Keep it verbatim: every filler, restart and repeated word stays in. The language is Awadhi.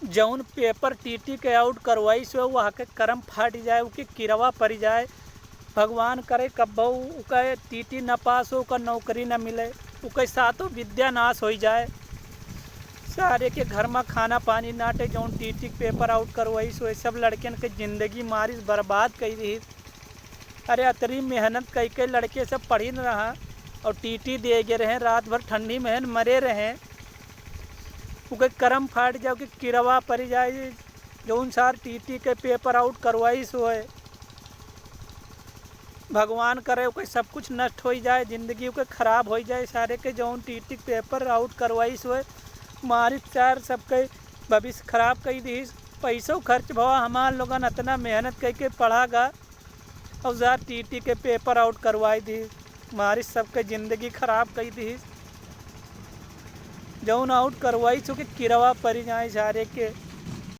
जौन पेपर टीटी के आउट करवाइस हो, वहाँ के करम फाटि जाए, उके किरवा परि जाए। भगवान करे कब्बो उके टीटी न पास हो, उका नौकरी न मिले, उके सातो विद्या नाश होइ जाए। सारे के घर मा खाना पानी नाटे, जौन टीटी के पेपर आउट करवाइस हो, सब लड़कन के जिंदगी मारिस बर्बाद कइ दिहिस। अरे अतरी मेहनत कइ के लड़के सब पढ़िन रहा और टीटी दे गे रहे, रात भर ठंडी में मरे रहे। उके करम फाटि जाए, उके किरवा परि जाए, जौन सार टीटी के पेपर आउट करवाइस होए। भगवान करे उके सब कुछ नष्ट होइ जाए, जिंदगी उके खराब होइ जाए। सारे के जौन टीटी के पेपर आउट करवाइस होए, मारिस सार सबके भविष्य खराब कइ दिहिस। पैसो खर्च भवा, हमार लोगन अतना मेहनत कइ के पढ़ा गा, और सार टीटी के पेपर आउट करवाइ दिहिस, मारिस सबके जिंदगी खराब कइ दिहिस। जौन आउट करवाइस उके किरवा परि जाए सारे के।